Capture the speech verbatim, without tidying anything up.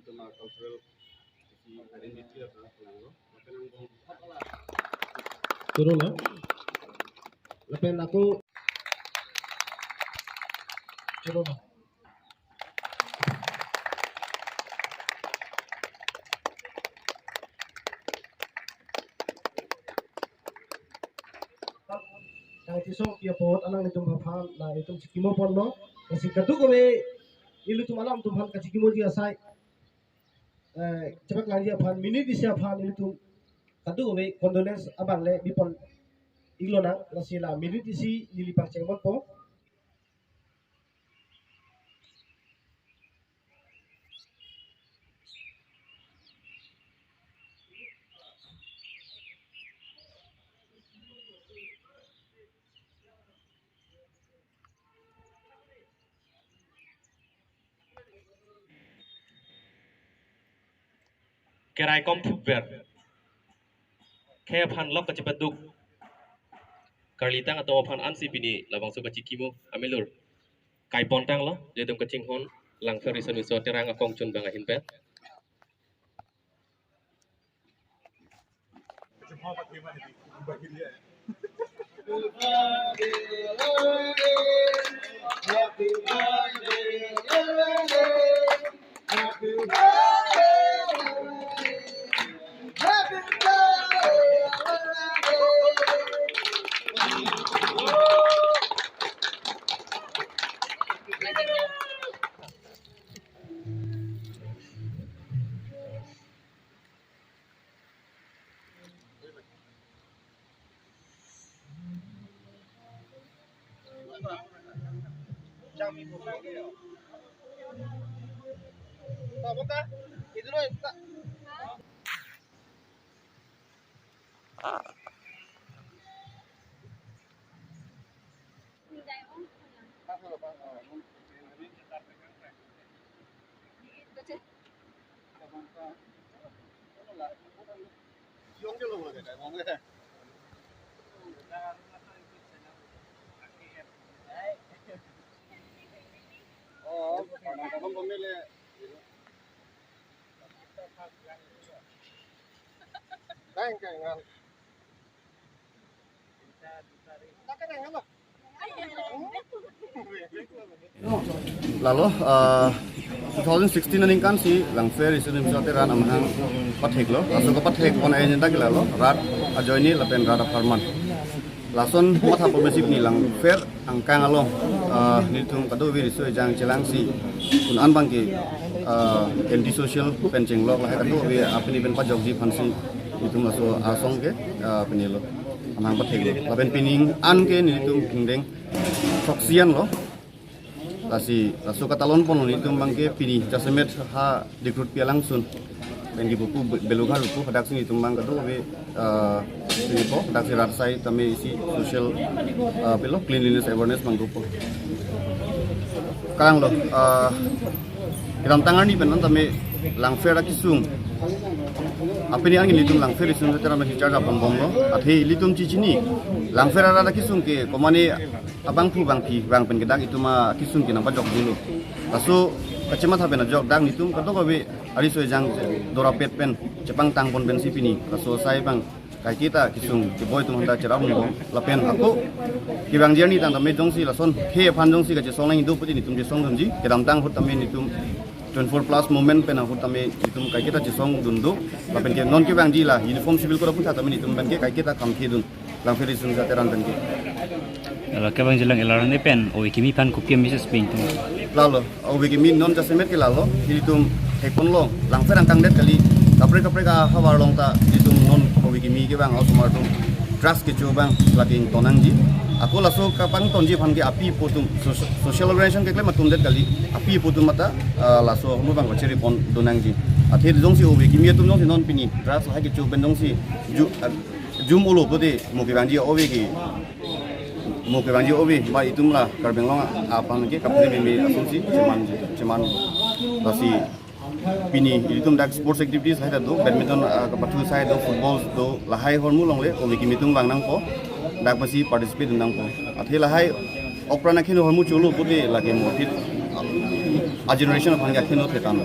Tuma cultural isi identity aphan penang lo. Lapen angbong. Turun na. Lapen ako. Turun na. Nangkesongpi apot alanglitum aphan nangtum chikimo ponlo. Lasi kadokave ilitum alanglitum aphan kachikimoji asai, eh, chepaklangji aphan minute isi aphan ilitum kadokave condolence abang le bipon iglonang, lasi la minute isi neli pangcheng ponpo. Keraikom phukver. Khei aphan lok kachepaduk. Karlitang atum aphan ansi pini labangso kachikimo amelur kaipontanglo, jadum kachinghon Langpher Riso Nimso Terang akongchunbang ahin pen. Lalo, ah, two thousand sixteen aningkan si Langpher Riso Nimso Terang amahang patheklo. Laso kapathek pon agenda ke lalo, rat ajoine lapen rat apharman. Lason matha pon basic ni Langpher angkang along, ah, nelitum kadokave riso ejang chelangsi un-an abangke, ah, anti social pen chenglok lahai kadokave apini pen pajokji aphansi nelitum laso asong ke, ah, pinilo. Amahang patheklo. Lapen pining an ke nelitum ingdeng soksian lo. Lasi, laso katalon pon nelitum abangke pini jasemet ha Dikrutpi alangsun pen kipu pu Be-, Belughat pu hadaksi nelitum abang kadokave, ah, pini po hadaksi rat asai tame isi social, ah, pilo cleanliness awareness abang dopo. Kanglo, ah, kedamtang arni pen an tame Langpher akesung. Apini an nelitum Langpher Riso Nimso Terang in-charge apon bomlo. Athe ilitum chichini Langpher arat akesung ke komane abangphu bangphi bang pen kedak itum akesung ke nangpajokdunlo. Laso kachematha pen ajok dak nelitum kadokave ariso ejang dorapet pen chepangtang pon pensi pini laso asai abang kaiketa kesung keboi atum aphanta cherap bom lapen ako kevangji arni tang tame jongsi lason khei aphan jongsi kachesong nangji do pu nelitum chesongdunji, kedamtang ahut tame nelitum twenty-four plus movement pen ahut tame nelitum kaiketa chesongdun do lapen ke non kevangji la Uniform Civil Code aputhak tame nelitum pen ke kaiketa kam kedun. Langpher Riso Nimso Terang pen ke. Lalo kevangji alang elar ne pen ove kimi aphan kopi a-message pi ingtung? Lalo, ove kimi non jasemet ke lalo, ilitum thekponlo, Langpher angkang det kali, kaprek kaprek ahavar along ta, ilitum non ove kimi kevang osomar atum drugs kecho abang lake ingtonnangji. Ako laso kapangtonji aphan ke api apo atum, so-, social organization keklem atum det kali, api apo atum mata, ah, laso ahormu abang kacheri pondun nangji. Athe jongsi ove kimi atum jongsi non pini drugs lahai kecho pen jongsi ju-, ah, jum olo pute mo kevangji ove ke, mo kevangji ove ba itum la Karbi Anglong aphan ke kaphere meme asonsi cheman, cheman. Lasi pini ilitum dak sports activities hai ta do, badminton, ah, kapathu asai do, football do, lahai ahormu along le ove kimi atum vang nangpo, dak masi participate nangpo. Athe lahai okpran akeheno ahormu cholo pute lake mo aphi a-generation aphan ke akeheno thetan.